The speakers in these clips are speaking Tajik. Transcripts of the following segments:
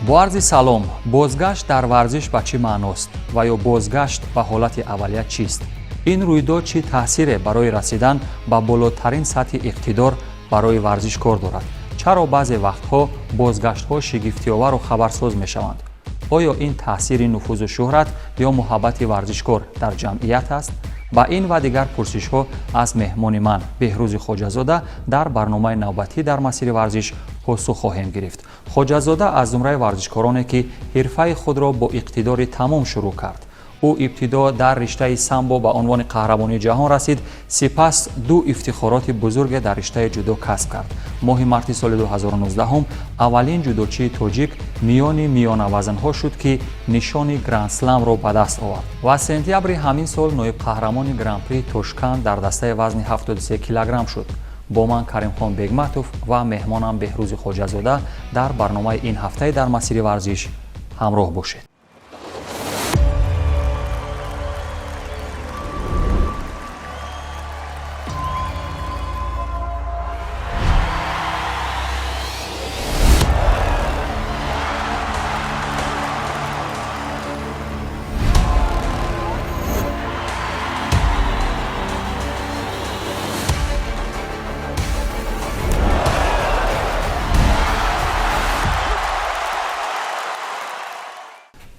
Бо арзи салом, бозгашт дар варзиш ба чӣ маъност ва ё бозгашт ба ҳолати аввалия чист? Ин рӯйдод чӣ таъсире барои расидан ба болотарин сатҳи иқтидор барои варзишкор дорад? Чаро баъзе вақтҳо бозгаштҳо шигифтиовару хабарсоз мешаванд? Оё ин таъсири нуфузу шӯҳрат ё муҳаббати варзишкор дар ҷамъият аст? Ба ин ва дигар пурсишҳо аз меҳмони ман, Беҳрӯзи Хоҷазода, дар барномаи навбатӣ «Дар масири варзиш» посух хоҳем гирифт. Хоҷазода аз зумраи варзишкороне, ки ҳирфаи худро бо иқтидори тамом шурӯъ кард. Ӯ ибтидо дар риштаи самбо ба унвони қаҳрамонии ҷаҳон расид, сипас ду ифтихороти бузурге дар риштаи ҷудо касб кард. Моҳи марти соли 2019 аввалин ҷудочии тоҷик миёни миёнавазнҳо шуд, ки нишони грандсламро ба даст овард, ва сентябри ҳамин сол ноибқаҳрамони Гран-при Тошканд дар дастаи вазни 73 килограмм шуд. Бо ман, Каримхон Бегматов, ва меҳмонам Беҳрӯзи Хоҷазода дар барномаи ин ҳафтаи «Дар масири варзиш» ҳамроҳ бошед.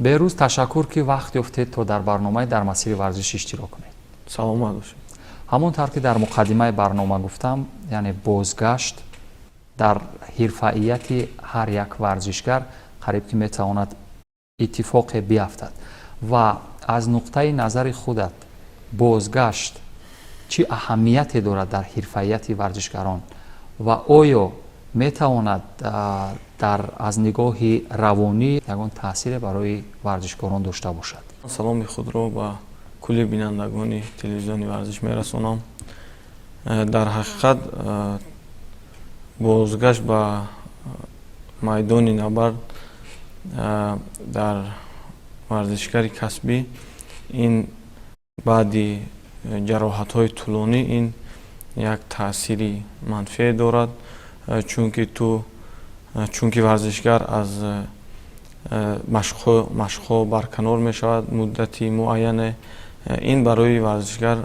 Беҳрӯз, ташаккур, ки вақт ёфтед, то дар барномаи «Дар масири варзиш» иштирок кунед. Саломат бошед. Ҳамон тавр ки дар муқаддимаи барнома гуфтам, яъне бозгашт дар ҳирфаияти ҳар як варзишгар қариб ки метавонад иттифоқе биафтад. Ва аз нуқтаи назари худат, бозгашт чӣ аҳамияте дорад дар ҳирфаияти варзишгарон ва оё метавонад дар аз нигоҳи равонӣ ягон таъсире барои варзишкорон дошта бошад? Саломи худро ба кулли бинандагони телевизиони «Варзиш» мерасонам. Дар ҳақиқат, бозгашт ба майдони набард дар варзишгари касбӣ ин баъди ҷароҳатҳои тӯлонӣ ин як таъсири манфие дорад, чунки ту чунки варзишгар аз машқҳо барканор мешавад муддати муайяне. Ин барои варзишгар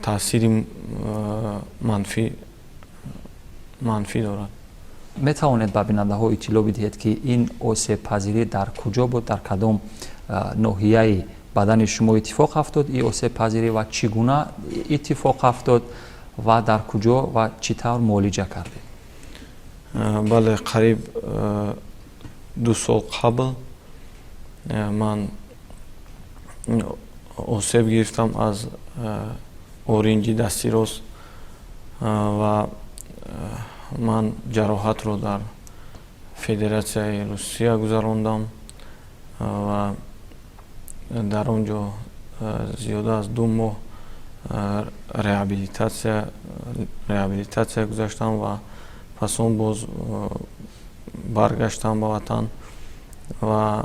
таъсири манфӣ дорад. Метавонед ба бинандаҳо иттилоъ бидиҳед, ки ин осебпазирӣ дар куҷо буд, дар кадом ноҳияи бадани шумо иттифоқ афтод ин осебпазирӣ ва чӣ гуна иттифоқ афтод ва дар куҷо ва чӣ тавр муолиҷа кардед? Бале, қариб 2 сол қабл ман осеб гирифтам аз оринҷи дасти рост ва ман ҷароҳатро дар Федератсияи Русия гузарондам ва дар он ҷо зиёда аз 2 моҳ реабилитатсия гузаштам ва пас он боз баргаштам ба ватан. Ва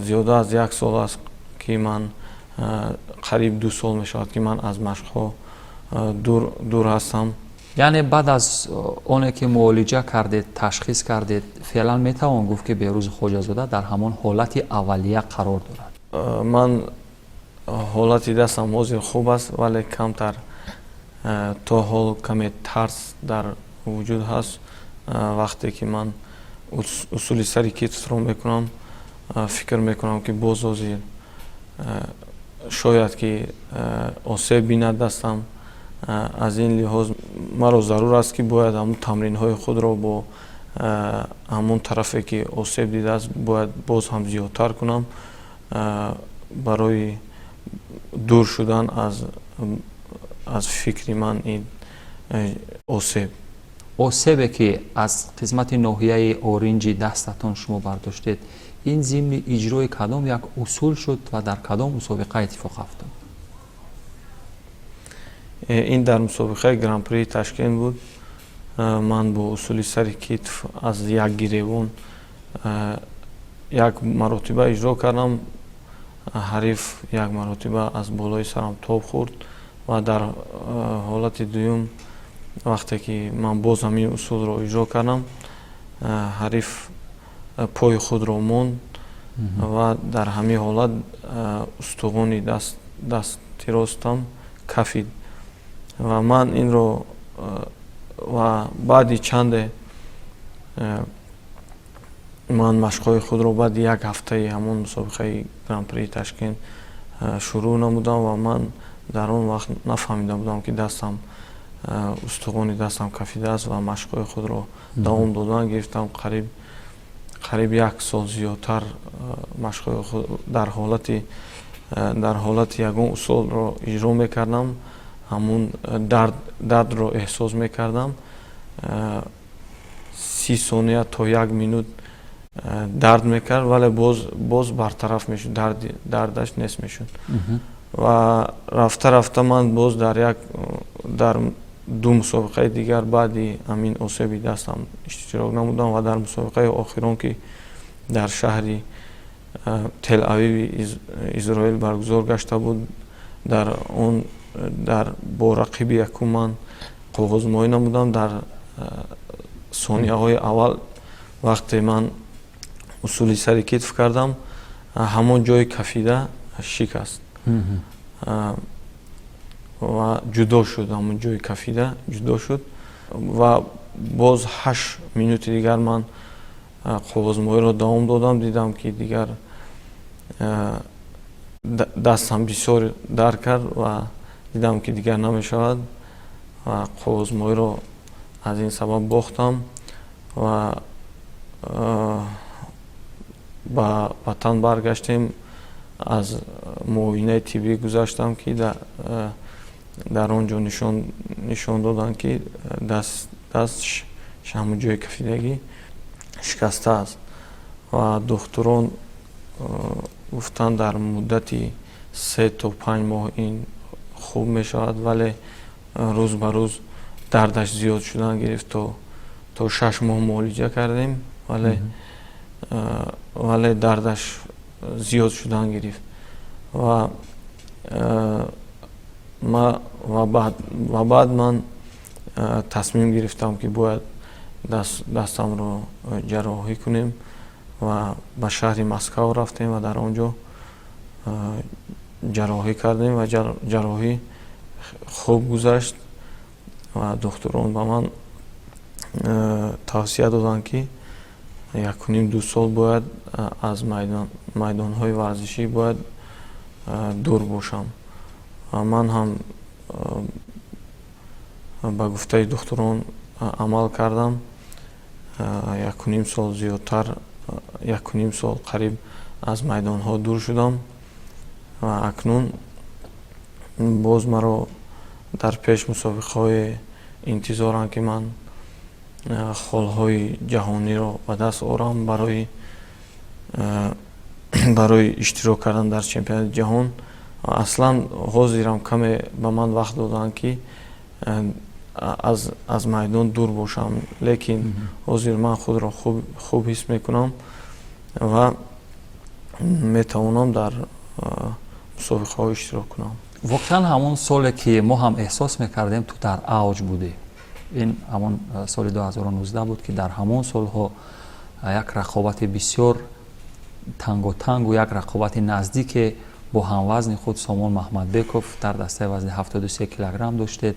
зиёда аз як сол аст, ки ман, қариб 2 сол мешавад, ки ман аз машқҳо дур ҳастам. Яъне баъд аз оне ки муолиҷа кардед, ташхис кардед, феълан метавон гуфт, ки Беҳрӯзи Хоҷазода дар ҳамон ҳолати аввалия қарор дорад? Ман ҳолати дастам ҳозир хуб аст, вале камтар то ҳол каме тарс дар вуҷуд ҳаст. Вақте ки ман усули сари китфро мекунам, фикр мекунам, ки боз ҳозир шояд ки осеб бинад дастам. Аз ин лиҳоз маро зарур аст, ки бояд ҳамун тамринҳои худро бо ҳамон тарафе, ки осеб дидааст, бояд боз ҳам зиёдтар кунам барои дур шудан аз фикри ман ин осеб. Осебе, ки аз қисмати ноҳияи оринҷи дастатон шумо бардоштед, ин зимни иҷрои кадом як усул шуд ва дар кадом мусобиқа иттифоқ афтод? Ин дар мусобиқаи Гран-прии Ташкент буд. Ман бо усули сари китф аз як гиревон як маротиба иҷро кардам. Ҳариф як маротиба аз болои сарам тоб хӯрд ва дар ҳолати дуюм, вақте ки ман боз ҳамин усулро иҷро кардам, ҳариф пои худро монд ва дар ҳамин ҳолат устухони дасти ростам кафид. Ва ман инро ва баъди чанде ман машқҳои худро баъди як ҳафтаи ҳамон мусобиқаи Гран-прии Ташкент шурӯъ намудам ва ман дар он вақт нафаҳмида будам, ки дастам, устухони дастам кафидааст, ва машқҳои худро давом додан гирифтам. Қариб як сол зиёдтар машқҳои худ дар ҳолати ягон усулро иҷро мекардам, ҳамун дардро эҳсос мекардам. 30 сония то як минут дард мекард, вале боз бартараф мешуд, дардаш нест мешуд. Ва рафта рафта ман боз дар ду мусобиқаи дигар баъди ҳамин осеби дастам иштирок намудам ва дар мусобиқаи охирон, ки дар шаҳри Тел-Авиви Изроил баргузор гашта буд, дар он дар бо рақиби якум ман қувваозмоӣ намудам. Дар сонияҳои аввал, вақте ман усули сари китф кардам, ҳамон ҷои кафида шикаст ва ҷудо шуд. Ҳамон ҷои кафида ҷудо шуд ва боз 8 минути дигар ман қувваозмоиро давом додам. Дидам, ки дигар дастам бисёр дард кард ва дидам, ки дигар намешавад, ва қувваозмоиро аз ин сабаб бохтам ва ба ватан баргаштем. Аз муоинаи тиббӣ гузаштам, ки дар он ҷо нишон доданд, ки даст ҳамон ҷои кафидагӣ шикастааст, ва духтурон гуфтанд, дар муддати 3 то 5 моҳ ин хуб мешавад. Вале рӯз ба рӯз дардаш зиёд шудан гирифт. То 6 моҳ муолиҷа кардем, вале дардаш зиёд шудан гирифт ва баъд ман тасмим гирифтам, ки бояд дастамро ҷарроҳӣ кунем, ва ба шаҳри Москав рафтем ва дар он ҷо ҷарроҳӣ кардем ва ҷарроҳӣ хуб гузашт ва духтурон ба ман тавсия доданд, ки 1,5-2 сол бояд аз майдонҳои варзишӣ бояд дур бошам, ва ман ҳам ба гуфтаи духтурон амал кардам. 1,5 сол зиёдтар, 1,5 сол қариб аз майдонҳо дур шудам ва акнун боз маро дар пеш мусобиқаҳое интизоранд, ки ман холҳои ҷаҳониро ба даст орам барои иштирок кардан дар чемпионати ҷаҳон. Аслан ҳозирам каме ба ман вақт доданд, ки аз майдон дур бошам, лекин ҳозир ман худро хуб ҳис мекунам ва метавонам дар мусобиқаҳо иштирок кунам. Воқеан, ҳамон соле, ки мо ҳам эҳсос мекардем, ту дар авҷ будӣ, ин ҳамон соли 2019 буд, ки дар ҳамон солҳо як рақобати бисёр танготангу як рақобати наздике бо ҳамвазни худ Сомон Маҳмадбеков дар дастаи вазни 73 килограмм доштед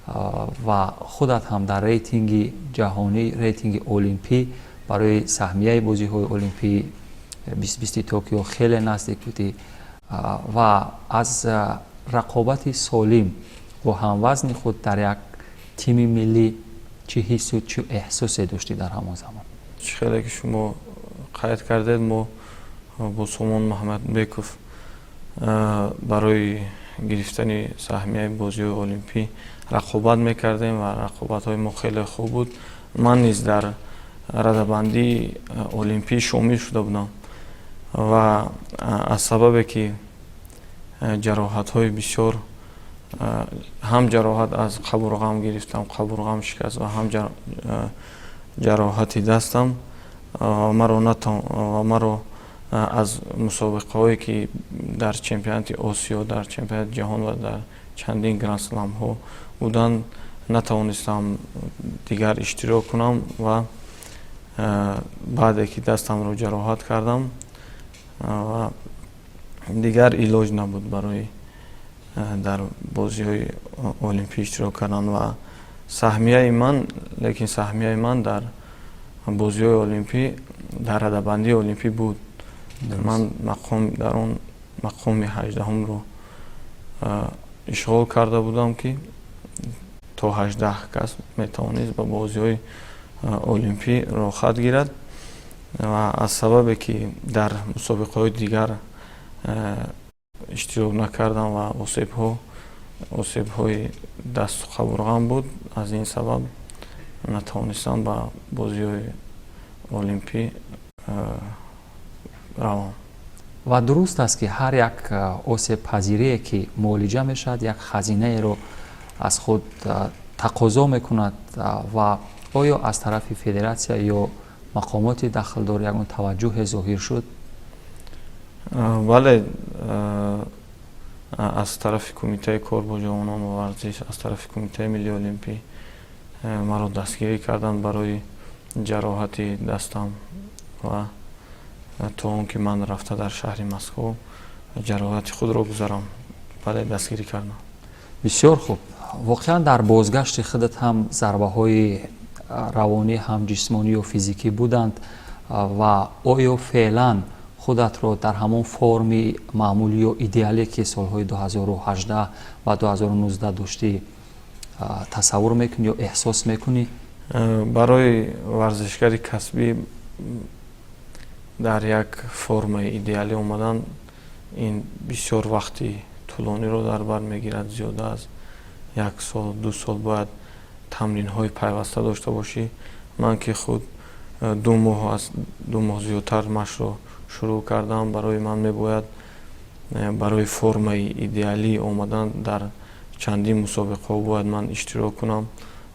ва худат ҳам дар рейтинги ҷаҳонӣ, рейтинги олимпӣ барои саҳмияи бозиҳои олимпии 2020 Токио хеле наздик будӣ. Ва аз рақобати солим бо ҳамвазни худ дар як тими миллӣ чӣ ҳиссу чӣ эҳсосе доштӣ дар ҳамон замон? Чӣ хеле ки шумо қайд кардед, мо бо Сомон Маҳмадбеков барои гирифтани саҳмияи бозиҳои олимпӣ рақобат мекардем ва рақобатҳои мо хеле хуб буд. Ман низ дар радабандии олимпӣ шомил шуда будам ва аз сабабе ки ҷароҳатҳои бисёр, ҳам ҷароҳат аз қабурғам гирифтам, қабурғам шикаст, ва ҳам ҷароҳати дастам ва маро аз мусобиқаҳое, ки дар чемпионати Осиё, дар чемпионати ҷаҳон ва дар чандин гранд-сламҳо буданд, натавонистам дигар иштирок кунам ва Баъде ки дастамро ҷароҳат кардам ва дигар илоҷ набуд барои дар бозиҳои олимпӣ иштирок кардан ва саҳмияи ман, лекин саҳмияи ман дар бозиҳои олимпӣ, дар радабандии олимпӣ буд. Ман мақом дар он мақоми 18-умро ишғол карда будам, ки то 18 кас метавонист ба бозиҳои олимпӣ роҳхат гирад. Ва аз сабабе ки дар мусобиқаҳои дигар иштирок накардам ва осебҳои дасту қабурғам буд, аз ин сабаб натавонистам ба бозиҳои олимпӣ равам. Ва дуруст аст, ки ҳар як осебпазирие, ки муолиҷа мешавад, як хазинаеро аз худ тақозо мекунад. Ва оё аз тарафи федератсия ё мақомоти дахлдор ягон таваҷҷӯҳе зоҳир шуд? Бале, аз тарафи Кумитаи кор бо ҷавонон ва варзиш, аз тарафи Кумитаи миллии олимпӣ маро дастгирӣ карданд барои ҷароҳати дастам ва то он ки ман рафта дар шаҳри Москов ҷароҳати худро гузарам. Бале, дастгирӣ кардам. Бисёр хуб. Воқеан, дар бозгашти худат ҳам зарбаҳои равонӣ, ҳам ҷисмонӣ ё физикӣ буданд. Ва оё феълан худатро дар ҳамон форми маъмулӣ ё идеале, ки солҳои 2018 ва 2019 доштӣ, тасаввур мекунӣ ё эҳсос мекунӣ? Барои варзишгари касбӣ дар як формаи идеалӣ омадан ин бисёр вақти тӯлониро дар бар мегирад. Зиёда аз як сол, 2 сол бояд тамринҳои пайваста дошта бошӣ. Ман ки худ 2 моҳ, аз 2 моҳ зиёдтар машқро шурӯъ кардам, барои ман мебояд барои формаи идеалӣ омадан дар чандин мусобиқаҳо бояд ман иштирок кунам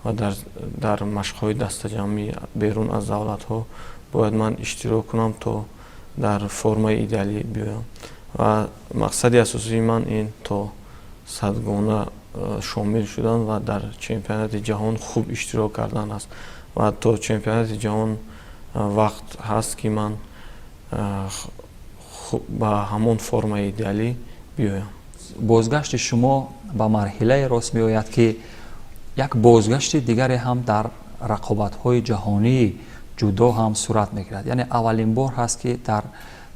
ва дар машқҳои дастаҷамъӣ берун аз давлатҳо бояд ман иштирок кунам, то дар формаи идеалӣ биёям. Ва мақсади асосии ман ин то садгона шомил шудан ва дар чемпионати ҷаҳон хуб иштирок кардан аст. Ва то чемпионати ҷаҳон вақт ҳаст, ки ман ба ҳамон формаи идеалӣ биёям. Бозгашти шумо ба марҳилае рост меояд, ки як бозгашти дигаре ҳам дар рақобатҳои ҷаҳонии ҷудо ҳам сурат мегирад. Яъне аввалин бор ҳаст, ки дар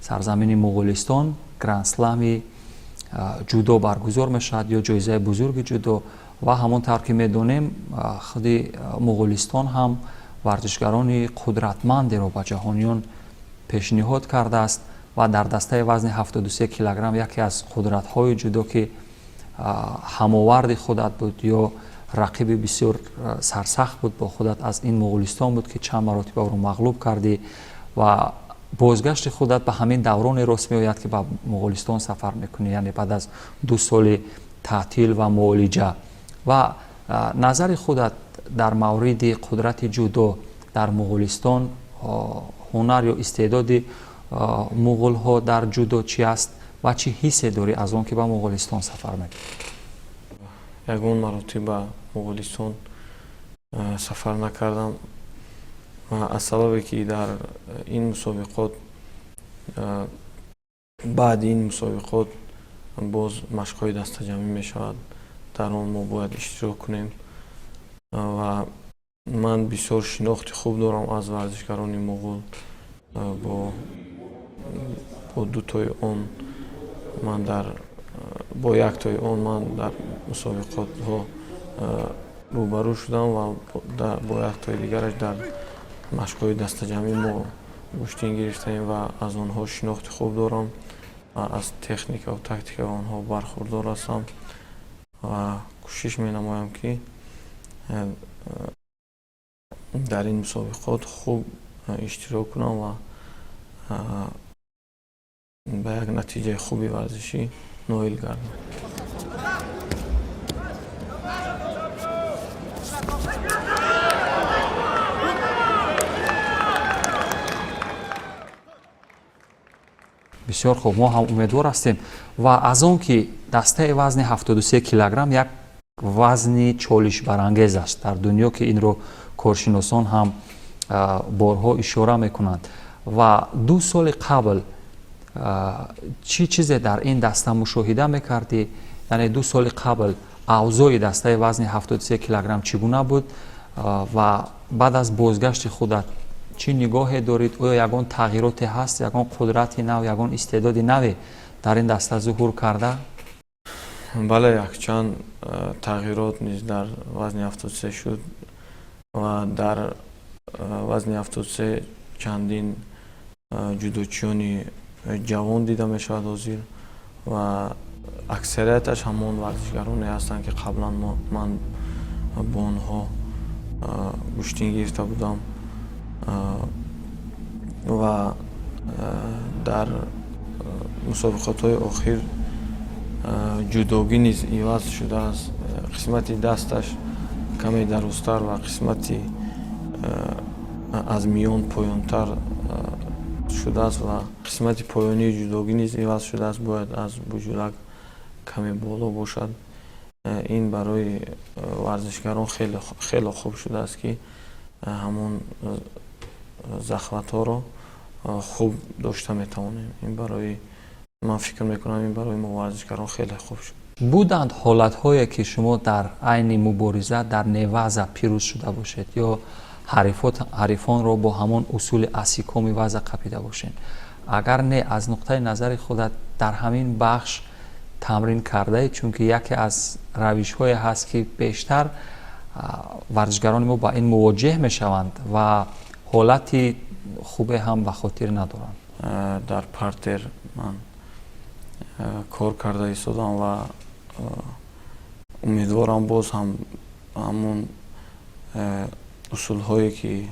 сарзамини Муғулистон грандслами ҷудо баргузор мешавад ё ҷоизаи бузурги ҷудо. Ва ҳамон тавр ки медонем, худи Муғулистон ҳам варзишгарони қудратмандеро ба ҷаҳониён пешниҳод кардааст. Ва дар дастаи вазни 73 килограмм яке аз қудратҳои ҷудо, ки ҳамоварди худат буд ё рақиби бисёр сарсахт буд бо худат, аз ин Муғулистон буд, ки чанд маротиба ӯро мағлуб кардӣ. Ва бозгашти худат ба ҳамин давроне рост меояд, ки ба Муғулистон сафар мекунӣ, яъне баъд аз 2 соли таътил ва муолиҷа. Ва назари худат дар мавриди қудрати ҷудо дар Муғулистон, ҳунар ё истеъдоди муғулҳо дар ҷудо чӣ аст ва чӣ ҳиссе дорӣ аз он ки ба Муғулистон сафар мекунӣ? Ягон маротиба ба Муғулистон сафар накардам, аз сабабе ки дар ин мусобиқот, баъди ин мусобиқот боз машқҳои дастаҷамъӣ мешавад, дар он мо бояд иштирок кунем. Ва ман бисёр шинохти хуб дорам аз варзишгарони муғул. Бо дутои он ман дар бо яктои он ман дар мусобиқотҳо рӯбарӯ шудам ва бо яктои дигараш дар машқҳои дастаҷамъӣ мо гӯштин гирифтаем ва аз онҳо шинохти хуб дорам ва аз техникаву тактикаи онҳо бархурдор ҳастам ва кӯшиш менамоям, ки дар ин мусобиқот хуб иштирок кунам ва ба як натиҷаи хуби варзишӣ ноил гардам. Бисёр хуб. Мо ҳам умедвор ҳастем ва аз он ки дастаи вазни 73 килограмм як вазни чолишбарангез аст дар дунё, ки инро коршиносон ҳам Борҳо ишора мекунанд. Ва 2 соли қабл чӣ чизе дар ин даста мушоҳида мекардӣ? Яъне 2 соли қабл авзои дастаи вазни 73 килограмм чӣ гуна буд ва баъд аз бозгашти худат чӣ нигоҳе дорид? Оё ягон тағйироте ҳаст, ягон қудрати нав, ягон истеъдоди наве дар ин даста зуҳур карда? Бале, якчанд тағйирот низ дар вазни 73 шуд ва дар вазни 73 чандин ҷудочиёни ҷавон дида мешавад ҳозир ва аксарияташ ҳамон варзишгароне ҳастанд, ки қаблан ман бо онҳо гӯштин гирифта будам. Ва дар мусобиқотҳои охир ҷудогӣ низ иваз шудааст: қисмати дасташ каме дарозтар ва қисмати аз миён поёнтар шудааст ва қисмати поёнии ҷудогӣ низ иваз шудааст, бояд аз буҷулак каме боло бошад. Ин барои варзишгарон хеле хуб шудааст, ки ҳамон захватҳоро хуб дошта метавонем. Ин барои ман, фикр мекунам, ин барои мо варзишгарон хеле хуб шуд. Буданд ҳолатҳое, ки шумо дар айни мубориза дар неваза пирӯз шуда бошед ё ҳарифонро бо ҳамон усули асикоми ваза қапида бошед? Агар не, аз нуқтаи назари худат дар ҳамин бахш тамрин кардаед? Чунки яке аз равишҳое ҳаст, ки бештар варзишгарони мо ба ин мувоҷеҳ мешаванд ва ҳолати хубе ҳам ба хотир надоранд. Дар партер ман кор карда истодам ва умедворам, боз ҳам ҳамон усулҳое, ки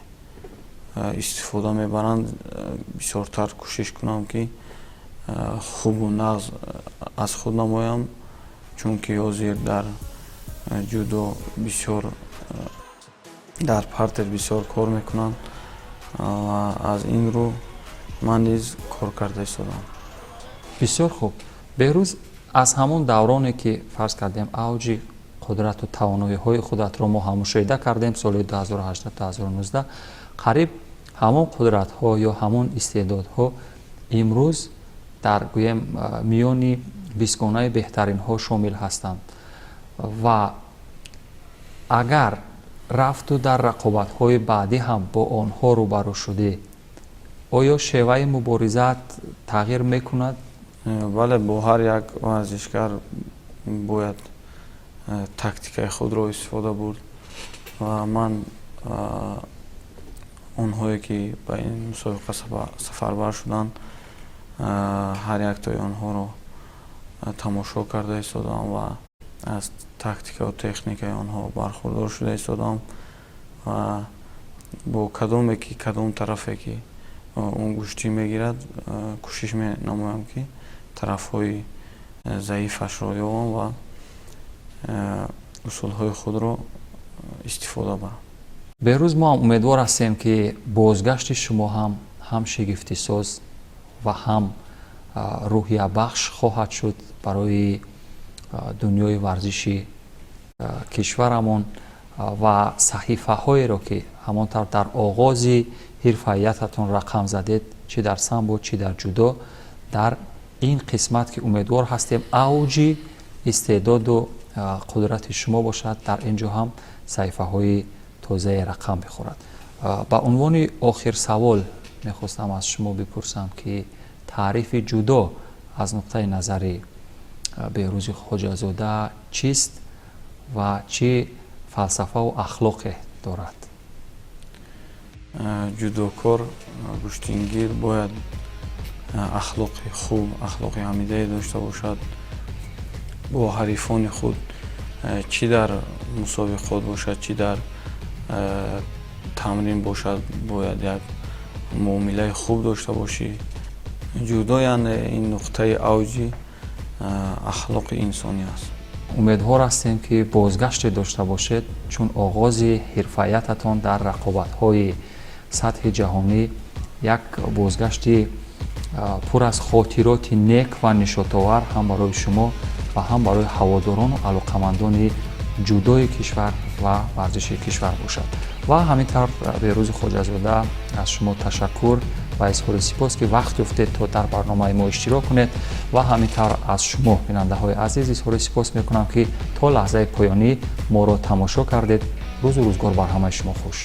истифода мебаранд, бисёртар кӯшиш кунам, ки хубу нағз аз худ намоям, чунки ҳозир дар ҷудо бисёр дар партер бисёр кор мекунанд ва аз ин рӯ ман низ кор карда истодам. Бисёр хуб, Беҳрӯз. Аз ҳамон давроне, ки фарз кардем, авҷи қудрату тавоноиҳои худатро мо ҳам мушоҳида кардем, соли 2018-2019, қариб ҳамон қудратҳо ё ҳамон истеъдодҳо имрӯз дар, гӯем, миёни бистгонаи беҳтаринҳо шомил ҳастанд. Ва агар рафту дар рақобатҳои баъдӣ ҳам бо онҳо рӯбарӯ шудӣ, оё шеваи муборизаат тағйир мекунад? Бале, бо ҳар як варзишгар бояд тактикаи худро истифода бурд ва ман онҳое, ки ба ин мусобиқа сафарбар шуданд, ҳар яктои онҳоро тамошо карда истодам ва аз тактикаву техникаи онҳо бархурдор шуда истодам ва бо кадоме ки, кадом тарафе ки он гӯштӣ мегирад, кӯшиш менамоям, ки тарафҳои заифашро ёбам ва усулҳои худро истифода барам. Беҳрӯз, мо ҳам умедвор ҳастем, ки бозгашти шумо ҳам шигифтисоз ва ҳам рӯҳиябахш хоҳад шуд барои дунёи варзиши кишварамон ва саҳифаҳоеро, ки ҳамон тавр дар оғози ҳирфаиятатон рақам задед, чӣ дар самбо, чӣ дар ҷудо, дар ин қисмат, ки умедвор ҳастем, авҷи истеъдоду қудрати шумо бошад, дар ин ҷо ҳам саҳифаҳои тозае рақам бихӯрад. Ба унвони охир савол мехостам аз шумо бипурсам, ки таърифи ҷудо аз нуқтаи назари Беҳрӯзи Хоҷазода чист ва чӣ фалсафаву ахлоқе дорад? Ҷудокор, гӯштингир бояд ахлоқи хуб, ахлоқи ҳамидае дошта бошад. Бо ҳарифони худ, чӣ дар мусобиқот бошад, чӣ дар тамрин бошад, бояд як муомилаи хуб дошта бошӣ. Ҷудо яъне ин нуқтаи авҷи ахлоқи инсонӣ аст. Умедвор ҳастем, ки бозгаште дошта бошед, чун оғози ҳирфаиятатон дар рақобатҳои сатҳи ҷаҳонӣ як бозгашти пур аз хотироти нек ва нишотовар ҳам барои шумо ва ҳам барои ҳаводорону алоқамандони ҷудои кишвар ва варзиши кишвар бошад. Ва ҳамин тавр, Беҳрӯзи Хоҷазода, аз шумо ташаккур ва изҳори сипос, ки вақт ёфтед, то дар барномаи мо иштирок кунед. Ва ҳамин тавр аз шумо, бинандаҳои азиз, изҳори сипос мекунам, ки то лаҳзаи поёнӣ моро тамошо кардед. Рӯзу рӯзгор бар ҳамаи шумо хуш.